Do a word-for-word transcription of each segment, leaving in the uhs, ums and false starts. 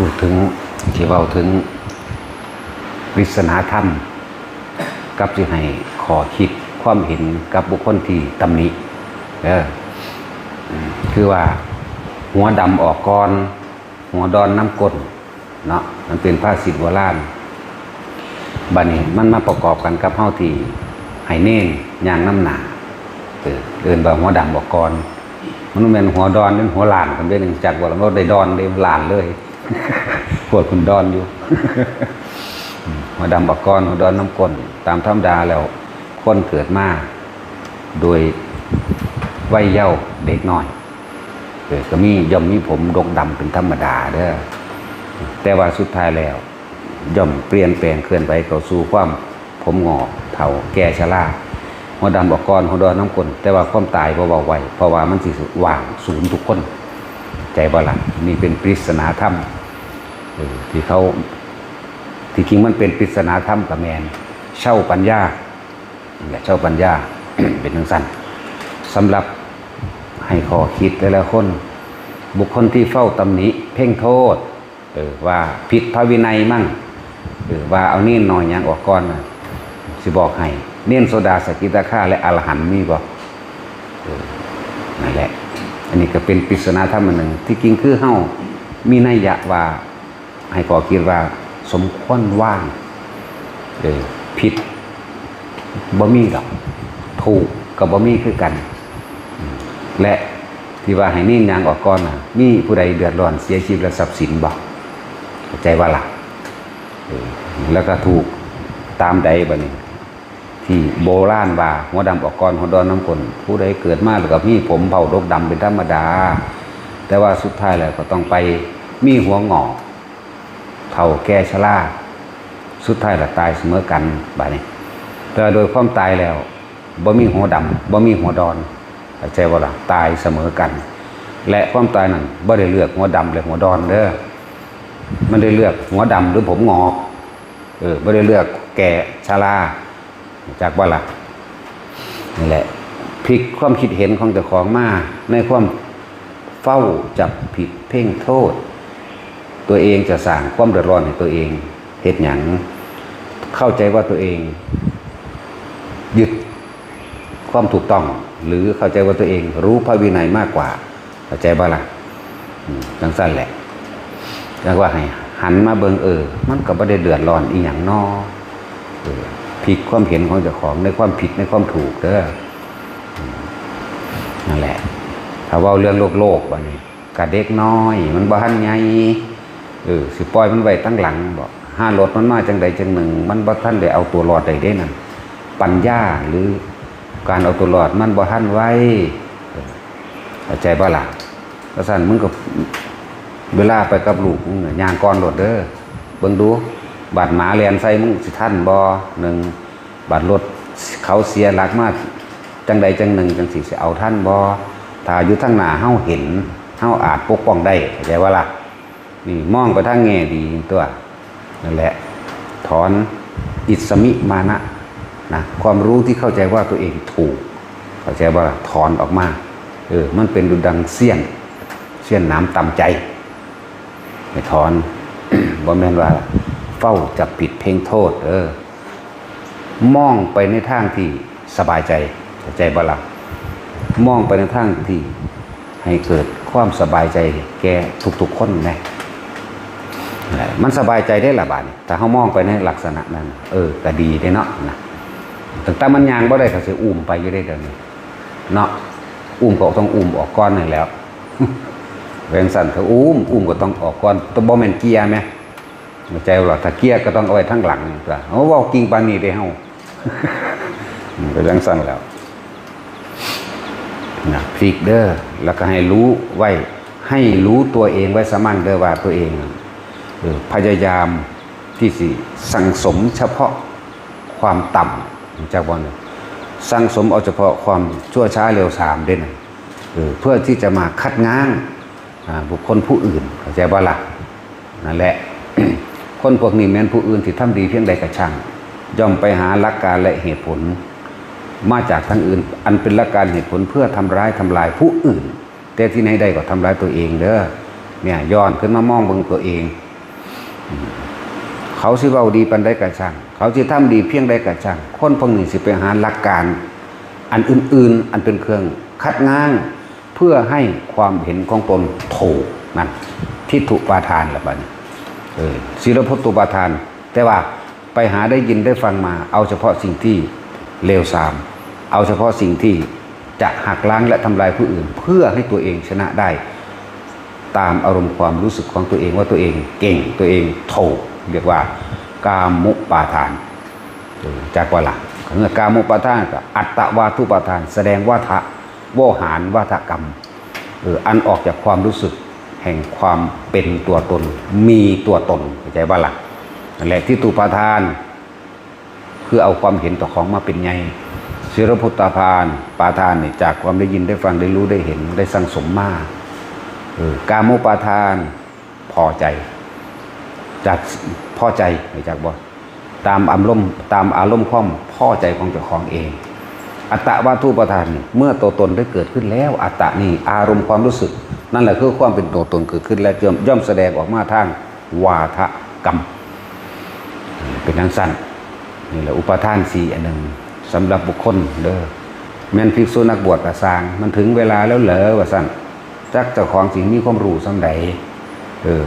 พูดถึง ที่เว้าถึงปริศนาธรรม กับสิให้ข้อคิดความเห็นกับบุคคลที่ตำหนิเด้อ อืม คือว่า หัวดำออกก่อน หัวดอนนำก้น เนาะ มันเป็นภาษิตโบราณ บัดนี้มันมาประกอบกันกับเฮาที่ให้เณรย่างนำหน้า เออ เอิ้นว่าหัวดำออกก่อน มันแม่นหัวดอนหรือหัวล้านกันเด้ จักว่าเราได้ดอนเด้ ล้านเลย พวกคุณดอนอยู่ หัวดำออกก่อน หัวดอนนำก้น ตามธรรมดาแล้ว คนเกิดมา โดยวัยเยาว์เด็กน้อย เออ ก็มี ย่อมมีผมดกดำเป็นธรรมดาเด้อ แต่ว่าสุดท้ายแล้ว ย่อมเปลี่ยนแปลงเคลื่อนไหวเข้าสู่ความผมงอก เฒ่าแก่ชรา หัวดำออกก่อน หัวดอนนำก้น แต่ว่าความตายบ่เว้าไว้ เพราะว่ามันสิว่างศูนย์ทุกคน ใจบ่ล่ะ นี่เป็นปริศนาธรรม เออ ที่เขา ที่จริงมันเป็นปริศนาธรรมก็แม่น เช่าปัญญา อย่าเช่าปัญญา เป็นจั่งซั่น สำหรับให้ข้อคิดแต่ละคน บุคคลที่เฝ้าตำหนิเพ่งโทษ เออ ว่าผิดพระวินัยมั่ง เออ ว่าเอาเณรน้อยหยังออกก่อนน่ะ สิบอกให้ เณรโสดาสกิทาคาและอรหันต์มีบ่ เออ นั่นแหละ อันนี้ก็เป็นปริศนาธรรมอันหนึ่ง ที่จริงคือเฮามีนัยยะว่า ให้ข้อคิดว่าสมควรวาง เออ ผิดบ่มีดอก ถูกก็บ่มีคือกัน และที่ว่าให้เณรย่างออกก่อนน่ะ มีผู้ใดเดือดร้อนเสียชีวิตและทรัพย์สินบ่ เข้าใจบ่ล่ะ เออ แล้วก็ถูกตามใดบัดนี้ ที่โบราณว่าหัวดำออกก่อน หัวดอนนำก้น ผู้ใดเกิดมาแล้วก็มีผมเผ่าดกดำเป็นธรรมดา แต่ว่าสุดท้ายแล้วก็ต้องไปมีหัวงอก เฒ่าแก่ชรา สุดท้ายละตายเสมอกันบัดนี้ แต่ว่าโดยความตายแล้วบ่มีหัวดำ บ่มีหัวดอน เข้าใจบ่ล่ะ ตายเสมอกัน และความตายนั้นบ่ได้เลือกหัวดำและหัวดอนเด้อ มันได้เลือกหัวดำหรือผมงอก เออ บ่ได้เลือกแก่ชรา จักบ่ล่ะ นี่แหละ พลิกความคิดเห็นของเจ้าของมาในความเฝ้าจับผิดเพ่งโทษ ตัวเองจะสร้างความเดือดร้อนให้ตัวเอง เฮ็ดหยัง เข้าใจว่าตัวเองยึดความถูกต้อง หรือเข้าใจว่าตัวเองรู้พระวินัยมากกว่า เข้าใจบ่ล่ะ อืม จั่งซั่นแหละ แล้วว่าให้หันมาเบิ่ง เออ มันก็บ่ได้เดือดร้อนอีหยังน้อ เออ พลิกความเห็นของเจ้าของในความผิดในความถูกเด้อ อืม นั่นแหละ ถ้าเว้าเรื่องโลกๆ บัดนี้ กะเด็กน้อย มันบ่ทันใหญ่ เออ สิปล่อยมันไว้ตั้งหลังบ่ หารถมันมาจั่งใดจั่งหนึ่ง มันบ่ทันได้เอาตัวรอดได้เด้นั่น ปัญญาหรือการเอาตัวรอดมันบ่ทันไว เออ เข้าใจบ่ล่ะ ว่าซั่นมึงก็ เวลาไปกับลูกมึงน่ะ ย่างก่อนโลดเด้อ เบิ่งดู บาดหมาแล่นใส่มึงสิทันบ่ หนึ่ง บาดรถเขาเสียหลักมา จั่งใดจั่งหนึ่งจั่งซี้ สิเอาทันบ่ ถ้าอยู่ทางหน้าเฮาเห็น เฮาอาจปกป้องได้ เข้าใจบ่ล่ะ นี่มองไปทางแง่ดีตัว นั่นแหละ ถอนอิสมิมานะ นะ ความรู้ที่เข้าใจว่าตัวเองถูก เข้าใจว่าถอนออกมา เออ มันเป็นดุจดังเสี้ยน เสี้ยนหนามตำใจ ให้ถอน บ่แม่นว่าเฝ้าจับผิดเพ่งโทษ เออ มองไปในทางที่สบายใจ เข้าใจบ่ล่ะ มองไปในทางที่ให้เกิดความสบายใจแก่ทุกๆคนนะ มันสบายใจได้ละบาดนี้ ถ้าเฮามองไปในลักษณะนั้น เออ ก็ดีเด้เนาะนะ ตั้งแต่มันย่างบ่ได้ก็สิอุ้มไปอยู่ได้เดี๋ยวนี้ เนาะ อุ้มก็ต้องอุ้มออกก่อนนั่นแหล้ว เป็นสั่นก็อุ้ม อุ้มก็ต้องออกก่อน แต่บ่แม่นเกียร์แหม เข้าใจว่าถ้าเกียร์ก็ต้องเอาไว้ทางหลังตัว เอาเว้ากิ่งปานนี้ได้เฮา มันก็จั่งซั่นแล้ว นะ พลิกเด้อ แล้วก็ให้รู้ไว้ ให้รู้ตัวเองไว้ซะมั่งเด้อว่าตัวเอง เออ พยายามที่สิสั่งสมเฉพาะความต่ำ รู้จักบ่เนี่ย สั่งสมเอาเฉพาะความชั่วช้าเร็วซามเด้นะ เออ เพื่อที่จะมาคัดง้าง อ่า บุคคลผู้อื่น เข้าใจบ่ล่ะ นั่นแหละ คนพวกนี้แม้นผู้อื่นที่ทำดีเพียงใดก็ช่าง ย่อมไปหาหลักการและเหตุผล มาจากทางอื่น อันเป็นหลักการเหตุผลเพื่อทำร้ายทำลายผู้อื่น แต่ที่ไหนได้ก็ทำร้ายตัวเองเด้อ เนี่ย ย้อนขึ้นมามองเบิ่งตัวเอง เขาสิเว้าดีปานใดก็ช่าง เขาสิทำดีเพียงใดก็ช่าง คนพวกนี้สิไปหาหลักการอันอื่นๆ อันเป็นเครื่องคัดง้าง เพื่อให้ความเห็นของตนถูกนั่น ทิฏฐุปาทานละบัดนี้ เออ ศีลพจจุปาทาน แต่ว่าไปหาได้ยินได้ฟังมา เอาเฉพาะสิ่งที่เลวทราม เอาเฉพาะสิ่งที่จะหักล้างและทำลายผู้อื่น เพื่อให้ตัวเองชนะได้ ตามอารมณ์ความรู้สึกของตัวเองว่าตัวเองเก่ง ตัวเองถูก เรียกว่ากามุปาทาน เออ จากว่าละเมื่อกามุปาทานก็อัตตวาทุปาทาน แสดงวาทะ โวหารวาทกรรม เออ อันออกจากความรู้สึกแห่งความเป็นตัวตน มีตัวตน เข้าใจบ่ล่ะ นั่นแหละ ทิฏฐุปาทาน คือเอาความเห็นต่อของมาเป็นใหญ่ ศีลพจจุปาทาน ปาทานนี่จากความได้ยินได้ฟังได้รู้ได้เห็นได้สั่งสมมา เออ กามุปาทาน พอใจ จากพอใจ รู้จักบ่ ตามอารมณ์ ตามอารมณ์ความพอใจของเจ้าของเอง อัตตวาทุปาทานนี่ เมื่อตัวตนได้เกิดขึ้นแล้ว อัตตะนี่ อารมณ์ความรู้สึก นั่นแหละคือความเป็นตัวตนเกิดขึ้นแล้ว ย่อม ย่อมแสดงออกมาทางวาทกรรม เป็นจั่งซั้น นี่แหละอุปาทานสี่อันหนึ่ง สำหรับบุคคลเด้อ แม่นภิกษุนักบวชก็ซ่าง มันถึงเวลาแล้วเหรอ ว่าซั่น จักเจ้าของสิมีความรู้ส่ำใด เออ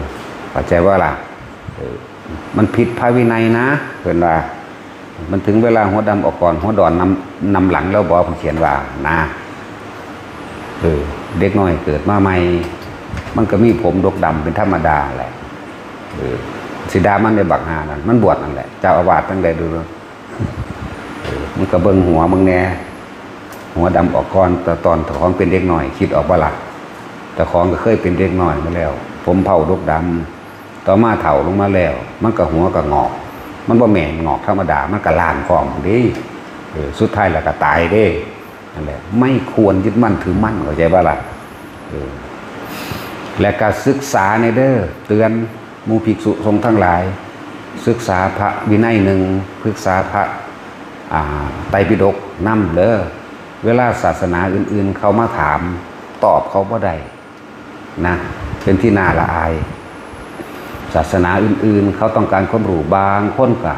เข้าใจบ่ล่ะ เออ มันผิดพระวินัยนะ เพิ่นว่า มันถึงเวลาหัวดำออกก่อน หัวดอนนำ นำหลังแล้วบ่ เพิ่นเขียนว่านะ เออ เด็กน้อยเกิดมาใหม่ มันก็มีผมดกดำเป็นธรรมดาแหละ เออ สิด่ามันในบักห่านั่น มันบวชนั่นแหละ เจ้าอาวาสจั่งใดดู เออ มันก็เบิ่งหัวมึงแน่ หัวดำออกก่อน แต่ตอนเจ้าของเป็นเด็กน้อย คิดออกบ่ล่ะ เจ้าของก็เคยเป็นเด็กน้อยมาแล้ว ผมเผ่าดกดำ ต่อมาเฒ่าลงมาแล้ว มันก็หัวก็งอก มันบ่แม่นงอกธรรมดา มันก็ล้านพร้อมเด้ เออ สุดท้ายแล้วก็ตายเด้ นั่นแหละ ไม่ควรยึดมั่นถือมั่น เข้าใจบ่ล่ะ เออ และก็ศึกษาแน่เด้อ เตือนหมู่ภิกษุสงฆ์ทั้งหลาย ศึกษาพระวินัยหนึ่ง ศึกษาพระ อ่า ไตรปิฎกนำเด้อ เวลาศาสนาอื่นๆ เขามาถาม ตอบเขาบ่ได้นะ เป็นที่น่าละอาย ศาสนาอื่นๆ เขาต้องการความรู้ บางคนก็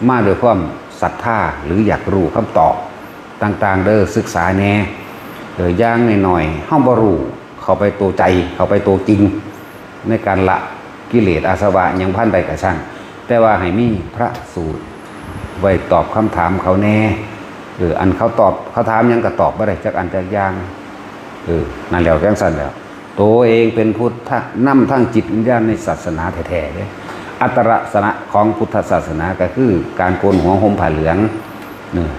มาด้วยความศรัทธา หรืออยากรู้คำตอบต่างๆ เด้อ ศึกษาแน่ เออ อย่างน้อยๆ เฮาบ่รู้ เข้าไปตัวใจ เข้าไปตัวจริง ในการละกิเลสอาสวะหยังพันใดก็ช่าง แต่ว่าให้มีพระสูตรไว้ตอบคำถามเขาแน่ เออ อันเขาตอบ เขาถามหยังก็ตอบบ่ได้จักอันจักอย่าง เออ นั่นแหละ จั่งซั้นแหละ ตัวเองเป็นพุทธะนำทางจิตวิญญาณในศาสนาแท้ๆเด้ อัตตลักษณะของพุทธศาสนาก็คือการโกนหัวห่มผ้าเหลือง เออ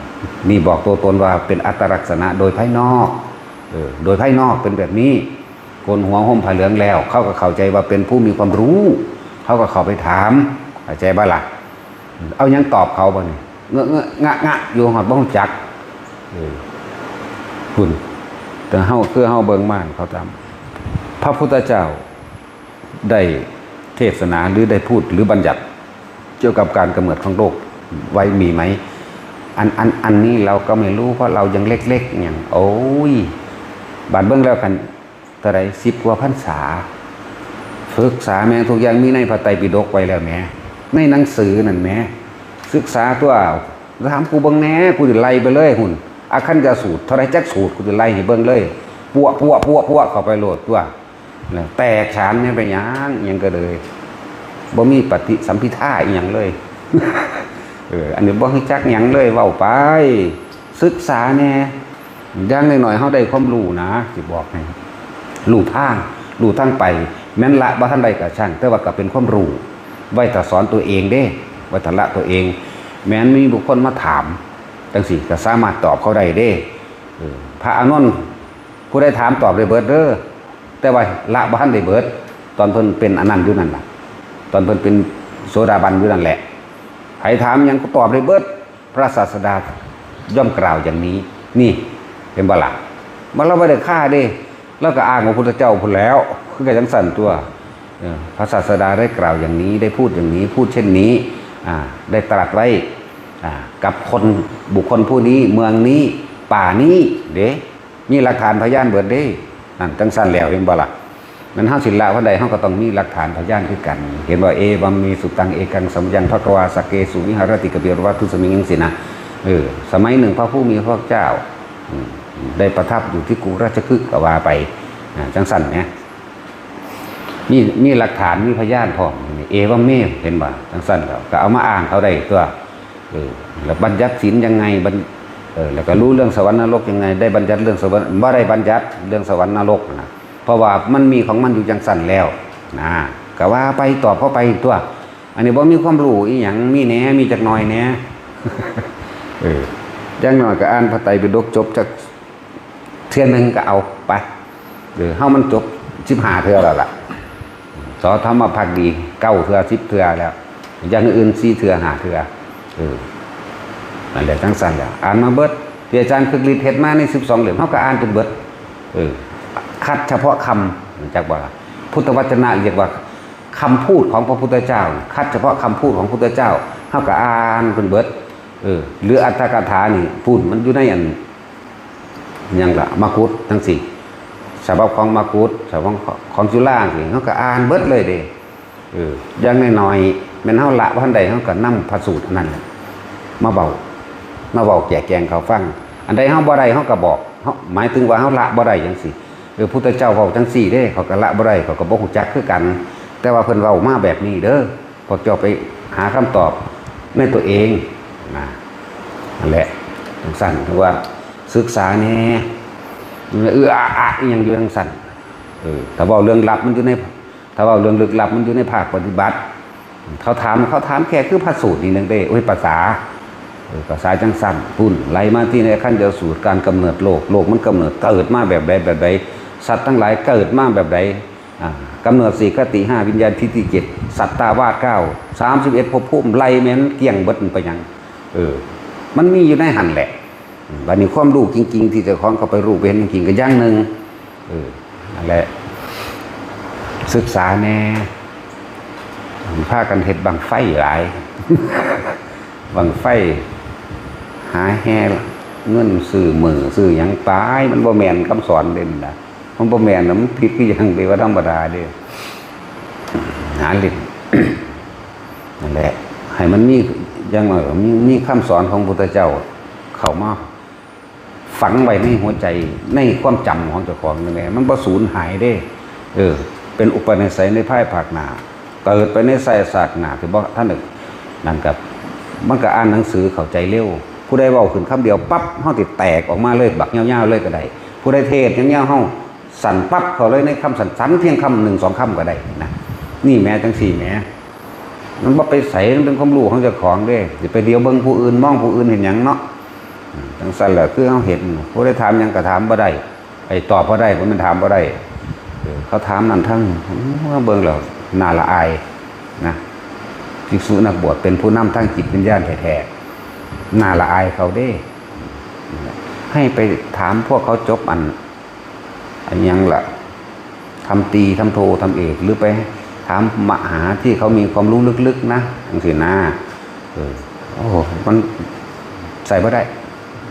นี่บอกตัวตนว่าเป็นอัตตลักษณะโดยภายนอก เออ โดยภายนอกเป็นแบบนี้ โกนหัวห่มผ้าเหลืองแล้ว เขาก็เข้าใจว่าเป็นผู้มีความรู้ เขาก็เข้าไปถาม เข้าใจบ่ล่ะ เอาหยังตอบเขาบ่นี่ เงอะเงอะงะงะอยู่ ฮอดบ่ฮู้จัก เออ คุณ แต่เฮา คือเฮาเบิ่งมาเขาทำ พระพุทธเจ้าได้เทศนาหรือได้พูดหรือบัญญัติ เกี่ยวกับการกำเนิดของโลกไว้มีไหม อัน อัน อันนี้เราก็ไม่รู้ เพราะเรายังเล็กๆ อย่าง โอ้ย บาดเบิ่งแล้วกัน เท่าใด สิบกว่าพรรษา ศึกษาแม่งทุกอย่างมีในพระไตรปิฎกไว้แล้วแหม ในหนังสือนั่นแหม ศึกษาตัว ถามกูเบิ่งแหน่ กูสิไล่ไปเลย หุ่น อคันตสูตร เท่าใดจักสูตร กูสิไล่ให้เบิ่งเลย ปัวะปัวะปัวะปัวะเข้าไปโลดตัว แล้วแตกฉานเนี่ยไปหยัง หยังก็เลย บ่มีปฏิสัมภิทาอีหยังเลย เออ อันนี้บ่รู้จักหยังเลย เว้าไป ศึกษาแหน่ อย่างน้อยๆ เฮาได้ความรู้นะ สิบอกให้ รู้ทาง รู้ทางไป แม้นละบ่ทันได้ก็ช่าง แต่ว่าก็เป็นความรู้ ไว้ถ้าสอนตัวเองเด้ ไว้ถ้าละตัวเอง แม้นมีบุคคลมาถาม จั่งซี้ก็สามารถตอบเขาได้เด้ เออ พระอานนท์ ผู้ใดถามตอบได้เบิดเด้อ แต่ว่าละบ่ทันได้เบิด ตอนเพิ่นเป็นอันนั้นอยู่นั่นล่ะ ตอนเพิ่นเป็นโสดาบันอยู่นั่นแหละ ใครถามหยังก็ตอบได้เบิด พระศาสดาย่อมกล่าวอย่างนี้ นี่ เห็นบ่ล่ะ มันเราบ่ได้ฆ่าเด้ เราก็อ้างว่าพุทธเจ้าพุ้นแล้ว คือกันจั่งซั้นตัว เออ พระศาสดาได้กล่าวอย่างนี้ ได้พูดอย่างนี้ พูดเช่นนี้ อ่า ได้ตรัสไว้ อ่า กับคน บุคคลผู้นี้ เมืองนี้ ป่านี้ เด้ มีหลักฐานพยานเบิดเด้ นั่นจั่งซั้นแล้ว เห็นบ่ล่ะ มันเฮาสิละวันใดเฮาก็ต้องมีหลักฐานพยานคือกัน เห็นว่า เอวัมเม สุตัง เอกัง สัมยัง ภะคะวา สักเกสุ วิหารติ กบิลวัตถุสมิง จังซี่นะ เออ สมัยหนึ่งพระผู้มีพระภาคเจ้า อืม ได้ประทับอยู่ที่กรุงราชคฤห์ก็ว่าไป อ่า จังซั่นนะ มี มีหลักฐาน มีพยานพร้อม เอวัมเม เห็นบ่ จังซั่นแล้ว ก็เอามาอ้างเขาได้ตั๊ว เออ แล้วบัญญัติศีลยังไง บัญ- เออ แล้วก็รู้เรื่องสวรรค์นรกยังไง ได้บัญญัติเรื่องสวรรค์ บ่ได้บัญญัติเรื่องสวรรค์นรกนะ เพราะว่ามันมีของมันอยู่จังซั่นแล้ว นะ ก็ว่าไป ตอบเขาไปตั๊ว อันนี้บ่มีความรู้อีหยัง มีแหน่ มีจักหน่อยแหน่ เออ อย่างน้อยก็อ่านพระไตรปิฎกจบจักเทื่อหนึ่งก็เอาไป เออ เฮามันจบสิบห้าเทื่อแล้วล่ะ สอธรรมภักดี เก้าเทื่อ สิบเทื่อแล้ว อย่างอื่นสี่เทื่อ ห้าเทื่อ เออ นั่นแหละ จังซั่นแหละ อ่านมาเบิด ที่อาจารย์คึกฤทธิ์เฮ็ดมาในสิบสองเล่ม เฮาก็อ่านจนเบิด เออ คัดเฉพาะคำ รู้จักบ่ล่ะ พุทธวจนะเรียกว่าคำพูดของพระพุทธเจ้า คัดเฉพาะคำพูดของพระพุทธเจ้า เฮาก็อ่านจนเบิด เออ หรืออรรถกถานี่ พูดมันอยู่ในอัน หยังล่ะ มกุฏจังซี่ ฉบับของมกุฏ ฉบับของจุฬาจังซี่ เฮาก็อ่านเบิดเลยเด้ เออ อย่างน้อยๆ แม่นเฮาละบ่ทันได้ เฮาก็นำพระสูตรอันนั้นแหละ มาเว้า มาเว้าแจกแจงเขาฟัง อันใดเฮาบ่ได้ เฮาก็บอก เฮา หมายถึงว่าเฮาละบ่ได้จังซี่ เออ พุทธเจ้าเว้าจังซี่เด้ ข้อยก็ละบ่ได้ ข้อยก็บ่ฮู้จักคือกัน แต่ว่าเพิ่นเว้ามาแบบนี้เด้อ พวกเจ้าไปหาคำตอบในตัวเอง นะ นั่นแหละ จังซั่น คือว่าศึกษาแหน่ เอื้ออะอะอิหยังอยู่จังซั่น เออ ถ้าเว้าเรื่องลับมันอยู่ใน ถ้าเว้าเรื่องลึกลับมันอยู่ในภาคปฏิบัติ เขาถาม เขาถามแค่คือพระสูตรนี่หนึ่งเด้ โอ้ย ภาษา เออ ภาษาจังซั่น พุ้น ไล่มาที่ในคันเดียวสูตร การกำเนิดโลก โลกมันกำเนิด เกิดมาแบบใด แบบใด สัตว์ทั้งหลายเกิดมาแบบใด อ่า กำเนิดสี่ คติห้า วิญญาณทิฏฐิเจ็ด สัตตาวาสเก้า สามสิบเอ็ดภพภูมิ ไล่แม่นเกลี้ยงเบิดมันไปหยัง เออ มันมีอยู่ในหั่นแหละ บัดนี้ความรู้จริงๆ ที่เจ้าของเขาไปรู้ไปเห็นจริงๆ ก็อย่างหนึ่ง เออ นั่นแหละ ศึกษาแหน่ พากันเฮ็ดบั้งไฟหลาย บั้งไฟ หาแห่เงินซื้อมือซื้อหยังไป มันบ่แม่นคำสอนเด้นะ มันบ่แม่นนะ มันผิดคือหยังเด้ว่าธรรมดาเด้ หาเล่น นั่นแหละ ให้มันมี อย่างน้อยก็มี มีคำสอนของพุทธเจ้าเข้ามาฝังไว้ในหัวใจ ในความจำของเจ้าของนี่แหละ มันบ่สูญหายเด้ เออ เป็นอุปนิสัยในภายภาคหน้า เกิดไปในไสยศาสตร์หน้าที่บ่ทันได้นั่นก็ มันก็อ่านหนังสือเข้าใจเร็ว ผู้ใดเว้าขึ้นคำเดียวปั๊บ เฮาสิแตกออกมาเลย บักยาวๆ เลยก็ได้ ผู้ใดเทศน์ยาวๆ เฮา สั้นปั๊บเข้าเลยในคำสั้นๆ เพียงคำหนึ่งสองคำก็ได้นะ นี่แหม จังซี่แหม มันบ่ไปไส มันเป็นความรู้ของเจ้าของเด้ สิไปเหลียวเบิ่งผู้อื่น มองผู้อื่นเห็นหยังเนาะ อืม จังซั่นแหละ คือเฮาเห็น ผู้ใดถามหยังก็ถามบ่ได้ ไอ้ตอบบ่ได้ บ่แม่นถามบ่ได้ เออ เขาถามนั่นทั้ง เบิ่งแล้วน่าละอายนะ ภิกษุนักบวชเป็นผู้นำทางจิตวิญญาณแท้ๆ น่าละอายเขาเด้ ให้ไปถามพวกเขาจบอัน อันหยังล่ะ ทำตรี ทำโท ทำเอก หรือไปถามมหาที่เขามีความรู้ลึกๆ นะ จังซี่นะ เออ โอ้ มันใส่บ่ได้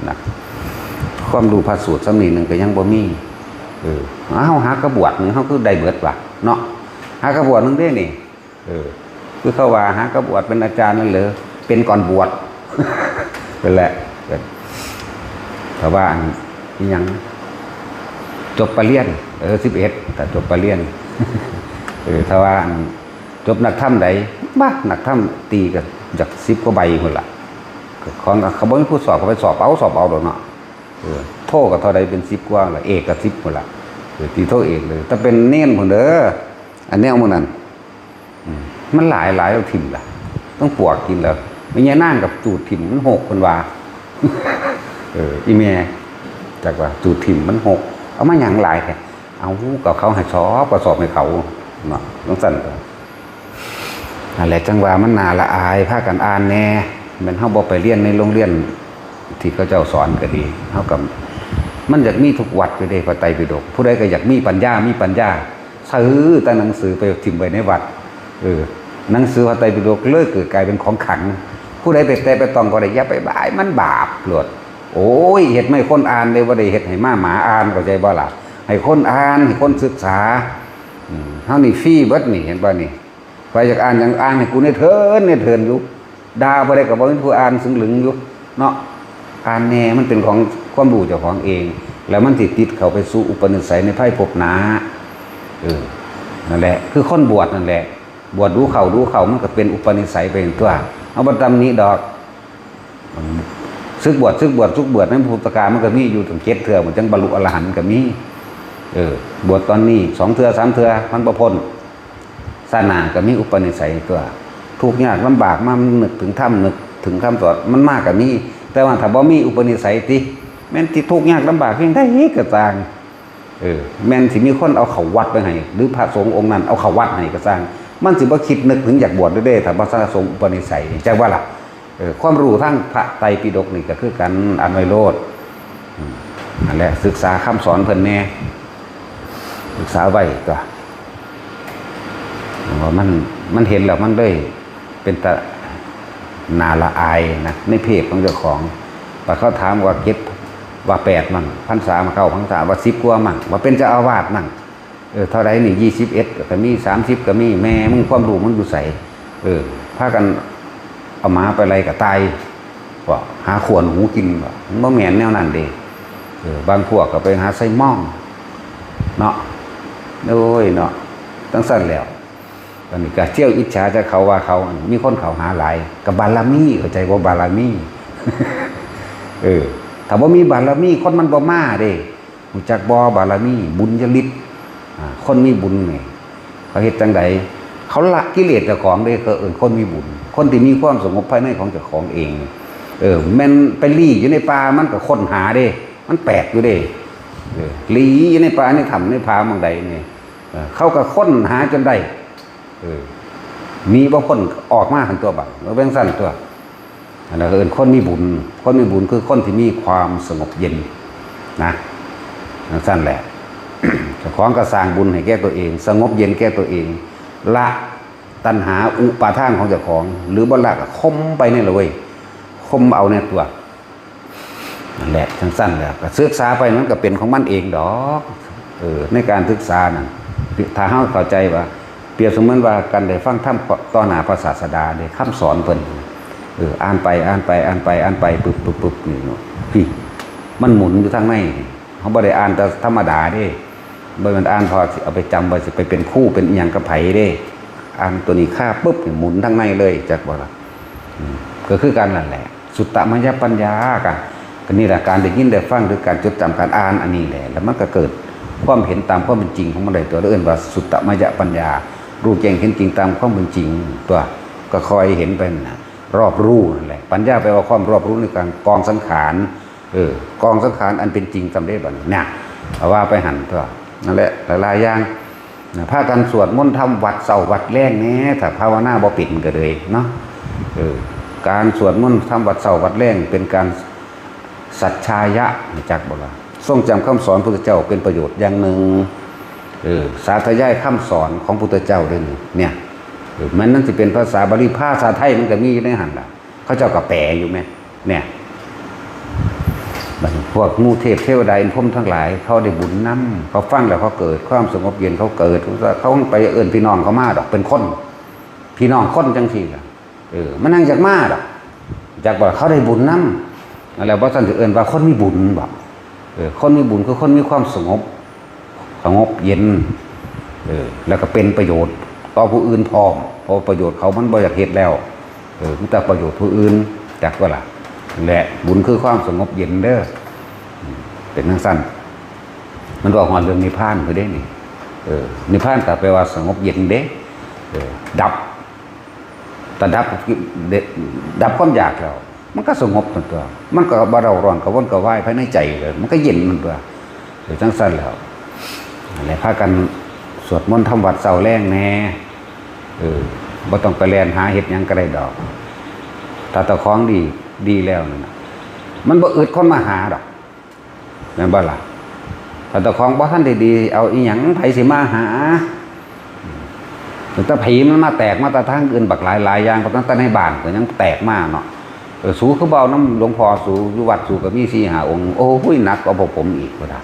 นะ ความรู้พระสูตรส่ำนี้หนึ่งก็ยังบ่มี เออ เฮาหากระบวดหนึ่ง เฮาคือได้เบิดว่ะ เนาะ หากระบวดหนึ่งเด้นี่ เออ คือเขาว่าหากระบวดเป็นอาจารย์นั่นเหรอ เป็นก่อนบวช นั่นแหละ ถ้าว่าอันอิหยัง จบปริญญา เออ สิบเอ็ด ถ้าจบปริญญา เออ ถ้าว่าอันจบนักธรรมใด บ้า นักธรรมตรีก็อยากสิบกว่าใบพุ้นล่ะ ของเขาบ่มีผู้สอบ เขาไปสอบเอา สอบเอาดอกเนาะ เออ โทก็เท่าใด เป็นสิบกว่าล่ะ เอกก็สิบพุ้นล่ะ เออ ตรีโทเอกเลย แต่เป็นเณรพุ้นเด้อ อันแนวหมู่นั้น อืม มันหลายหลาย เอาถิ่มล่ะ ต้องปวกกินแล้ว แม่ย่านางกับจูดถิ่ม มันหก เพิ่นว่า เออ อีแม่ จักว่าจูดถิ่มมันหก เอามาหยังหลายแท้ เอา ก็เขาให้สอบ ก็สอบให้เขา เนาะ จังซั่น นั่นแหละ จังว่ามันน่าละอาย พากันอ่านแหน่ แม่นเฮาบ่ไปเรียนในโรงเรียนที่เขาเจ้าสอนก็ดี เฮาก็ มันอยากมีทุกวัดอยู่เด้ พระไตรปิฎก ผู้ใดก็อยากมีปัญญา มีปัญญา ซื้อแต่หนังสือไปถิ่มไว้ในวัด เออ หนังสือพระไตรปิฎกเลยเกิดกลายเป็นของขลัง ผู้ใดไปแตะไปต้องก็ได้ อย่าไปบาย มันบาปโลด โอ้ย เฮ็ดให้คนอ่านเด้ บ่ได้เฮ็ดให้หมาหมาอ่าน เข้าใจบ่ล่ะ ให้คนอ่าน ให้คนศึกษา อืม เฮานี่ฟรีเบิดนี่ เห็นบ่นี่ ใครอยากอ่านหยังอ่านให้กูแหน่เถิน แหน่เถินอยู่ ด่าบ่ได้ก็บ่มีผู้อ่าน ซึ่งลึงอยู่ เนาะ อ่านแหน่ มันเป็นของความรู้เจ้าของเอง แล้วมันสิติดเข้าไปสู่อุปนิสัยในภายภพหน้า เออ นั่นแหละ คือคนบวชนั่นแหละ บวชดูเข้าดูเข้า มันก็เป็นอุปนิสัยไปตัว เอาบ่ตำหนิดอก ศึกบวช ศึกบวช ศึกบวช ในพุทธกาลมันก็มีอยู่ตั้งเจ็ดเทื่อ มันจังบรรลุอรหันต์ก็มี เออ บวชตอนนี้สองเทื่อสามเทื่อ มันบ่พ้น ชาติหน้าก็มีอุปนิสัยตัว ทุกข์ยากลำบากมา มันนึกถึงธรรม นึกถึงคำสอน มันมาก็มี แต่ว่าถ้าบ่มีอุปนิสัยติ แม่นสิทุกข์ยากลำบากเพียงใดก็ตาม เออ แม่นสิมีคนเอาเข้าวัดไปให้ หรือพระสงฆ์องค์นั้นเอาเข้าวัดให้ก็ตาม มันสิบ่คิดนึกถึงอยากบวชเด้ ถ้าบ่สะสมอุปนิสัย จักว่าล่ะ เออ ความรู้ทางพระไตรปิฎกนี่ก็คือกัน อ่านไว้โลด อืม นั่นแหละ ศึกษาคำสอนเพิ่นแหน่ ศึกษาไว้ตัว ว่ามัน มันเห็นแล้วมันเลยเป็นตาหน้าละอายนะ ในเพศของเจ้าของ บัดเขาถามว่าเจ็ด ว่าแปดมั่ง พรรษามาเข้าพรรษา ว่าสิบกว่ามั่ง ว่าเป็นเจ้าอาวาสมั่ง เออ เท่าใดนี่ ยี่สิบเอ็ดก็มี สามสิบก็มี แม่มึงความรู้มึงอยู่ไส เออ พากันเอาหมาไปไล่ก็ตาย ว่าหาขวนหมูกิน ว่ามันบ่แม่นแนวนั้นเด้ เออ บางพวกก็ไปหาใส่หม่อง เนาะ โอ้ยเนาะ จั่งซั้นแล้ว อันนี้ก็เที่ยวอิจฉาแต่เขาว่าเขามีคนเข้าหาหลาย ก็บารมี เข้าใจบ่ บารมี เออ ถ้าบ่มีบารมี คนมันบ่มาเด้ รู้จักบ่ บารมี บุญญาฤทธิ์ อ่า คนมีบุญนี่ เขาเฮ็ดจั่งใด เขาละกิเลสเจ้าของเด้ เขาเอิ้นคนมีบุญ คนที่มีความสงบภายในของเจ้าของเอง เออ แม่นไปลี้อยู่ในป่า มันก็ค้นหาเด้ มันแปลกอยู่เด้ เออ ลี้อยู่ในป่า ในถ้ำในผาหม่องใดนี่ เออ เขาก็ค้นหาจนได้ เออ มีบ่พ้นออกมาหั่นตัวบัด มันเป็นซั่นตัว อันนั้นเอิ้นคนมีบุญ คนมีบุญคือคนที่มีความสงบเย็นนะ จั่งซั่นแหละ เจ้าของก็สร้างบุญให้แก่ตัวเอง สงบเย็นแก่ตัวเอง ละตัณหาอุปาทานของเจ้าของ หรือบ่ละก็ข่มไปนี่แหละเว้ย ข่มเอาในตัว นั่นแหละ จั่งซั่นแหละ ก็ศึกษาไปมันก็เป็นของมันเองดอก เออ ในการศึกษานั่น ถ้าเฮาเข้าใจว่า เปรียบเสมือนว่าการได้ฟังธรรมต่อหน้าพระศาสดาเด้ คำสอนเพิ่น เออ อ่านไป อ่านไป อ่านไป อ่านไป ปึ๊บ ปึ๊บ ปึ๊บ นี่เนาะ พี่ มันหมุนอยู่ทางใน เฮาบ่ได้อ่านแต่ธรรมดาเด้ บ่แม่นอ่านพอสิเอาไปจำไว้ สิไปเป็นครูเป็นอิหยังกับไผเด้ อ่านตัวนี้คาปึ๊บ นี่หมุนทางในเลย จักบ่ล่ะ อืม ก็คือกันนั่นแหละ สุตตมยปัญญา ก็ ก็นี่แหละ การได้ยินได้ฟัง หรือการจดจำ การอ่านอันนี้แหละ แล้วมันก็เกิดความเห็นตามความเป็นจริงของมันได้ตัว เรียกว่าสุตตมยปัญญา รู้แจ้งเห็นจริงตามความเป็นจริง ตัว ก็คอยเห็นไปนั่นน่ะ รอบรู้นั่นแหละ ปัญญาแปลว่าความรอบรู้ในการกองสังขาร เออ กองสังขารอันเป็นจริงสำเร็จบัดนี้ น่ะ เอาว่าไปหั่นตัว นั่นแหละ หลายๆอย่าง นะ พากันสวดมนต์ทำวัดเช้าวัดแลงแหน่ ถ้าภาวนาบ่เป็นก็เลยเนาะ เออ การสวดมนต์ทำวัดเช้าวัดแลงเป็นการสัจฉายะ รู้จักบ่ล่ะ ทรงจำคำสอนพุทธเจ้าเป็นประโยชน์อย่างหนึ่ง เออ สาธยายคำสอนของพุทธเจ้าเด้อนี่ เนี่ย เออ มันนั่นสิเป็นภาษาบาลี ภาษาไทยมันก็มีอยู่ในหั่นล่ะ เขาเจ้าก็แปลอยู่แหม เนี่ย บัดนี้พวกหมู่เทพเทวดาอินทร์พรหมทั้งหลาย เขาได้บุญนำ เขาฟังแล้วเขาเกิดความสงบเย็น เขาเกิด เขาไปเอิ้นพี่น้องเขามาดอก เป็นคน พี่น้องคนจั่งซี้ล่ะ เออ มันยังอยากมาดอก จักว่าเขาได้บุญนำ แล้วบ่ซั่นสิเอิ้นว่าคนมีบุญบ่ เออ คนมีบุญคือคนมีความสงบ สงบเย็น เออ แล้วก็เป็นประโยชน์ต่อผู้อื่นพร้อม เพราะประโยชน์เขามันบ่อยากเฮ็ดแล้ว เออ มีแต่ประโยชน์ผู้อื่น จักว่าล่ะ และบุญคือความสงบเย็นเด้อ อืม เป็นจั่งซั่น มันเว้าฮอดเรื่องนิพพานพุ้นเด้นี่ เออ นิพพานก็แปลว่าสงบเย็นเด้ เออ ดับ ถ้าดับ ดับความอยากแล้ว มันก็สงบนั่นตัว มันก็บ่เร่าร้อนกระวนกระวายภายในใจเลย มันก็เย็นนั่นตัว เออ จั่งซั่นแล้ว นั่นแหละ พากันสวดมนต์ทำวัดเช้าแลงแหน่ เออ บ่ต้องไปแล่นหาเฮ็ดหยังก็ได้ดอก ถ้าเจ้าของดี ดีแล้วนั่นน่ะ มันบ่อึดคนมาหาดอก แม่นบ่ล่ะ ถ้าเจ้าของบ่ทันได้ดี เอาอีหยังไผสิมาหา ตั้งแต่ผีมันมาแตกมาแต่ทางอื่นบักหลายหลายอย่าง ก็ตั้งแต่ในบ้านก็ยังแตกมาเนาะ เออ สูคือบ่เอานำหลวงพ่อสู อยู่วัดสูก็มีสี่ห้าองค์ โอ้ย หนักกว่าพวกผมอีก พุ้นน่ะ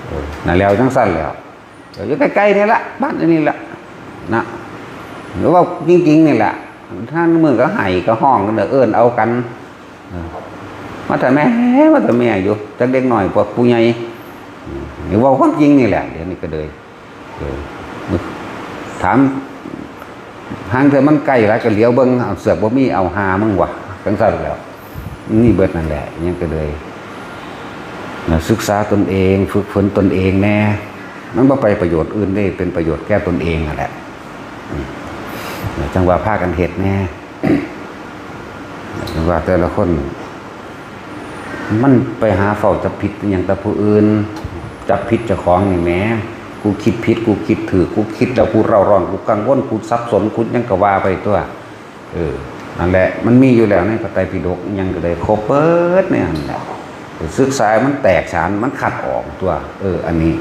เออ นั่นแล้ว จั่งซั่นแล้ว ก็อยู่ใกล้ๆนี่ละ บ้านอันนี้ละนะ หรือว่าจริงๆนี่แหละ ท่านมือก็ไห้ก็ฮ้องกันเด้อ เอิ้นเอากัน เออ มาแต่แม่ มาแต่แม่อยู่ จักเด็กน้อย พวกผู้ใหญ่ อืม นี่เว้าความจริงนี่แหละ เดี๋ยวนี้ก็เลย เออ ถาม ห่างเทื่อมันใกล้หลายก็เหลียวเบิ่ง เอาเสือกบ่มี เอาหามึงวะ จังซั่นแหล้ว นี่เบิดนั่นแหละ ยังก็เลย นะ ศึกษาตนเอง ฝึกฝนตนเองแน่ มันบ่ไปประโยชน์อื่นเด้ เป็นประโยชน์แก่ตนเองนั่นแหละ อืม จังว่าพากันเฮ็ดแน่ จังว่าแต่ละคน มันไปหาเฝ้าจับผิดอิหยังแต่ผู้อื่น จับผิดเจ้าของนี่แหม กูคิดผิด กูคิดถูก กูคิดแล้วกูเร่าร้อน กูกังวล กูสับสน กูหยังก็ว่าไปตัว เออ นั่นแหละ มันมีอยู่แล้วในพระไตรปิฎก อิหยังก็ได้ครบเบิดในนั้นแหละ ศึกษามันแตกฉาน มันคัดออกตัว เออ อันนี้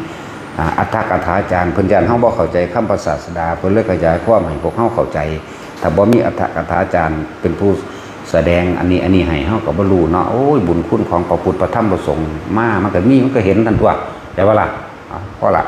อ่า อัตถกถาจารย์เพิ่นย้านเฮาบ่เข้าใจคำพระศาสดา เพิ่นเลยขยายความให้พวกเฮาเข้าใจ ถ้าบ่มีอัตถกถาจารย์เป็นผู้แสดงอันนี้ อันนี้ให้ เฮาก็บ่รู้เนาะ โอ้ย บุญคุณของพระพุทธพระธรรมพระสงฆ์มา มันก็มี มันก็เห็นทันตัว ใช่บ่ล่ะ อ่ะ พอละ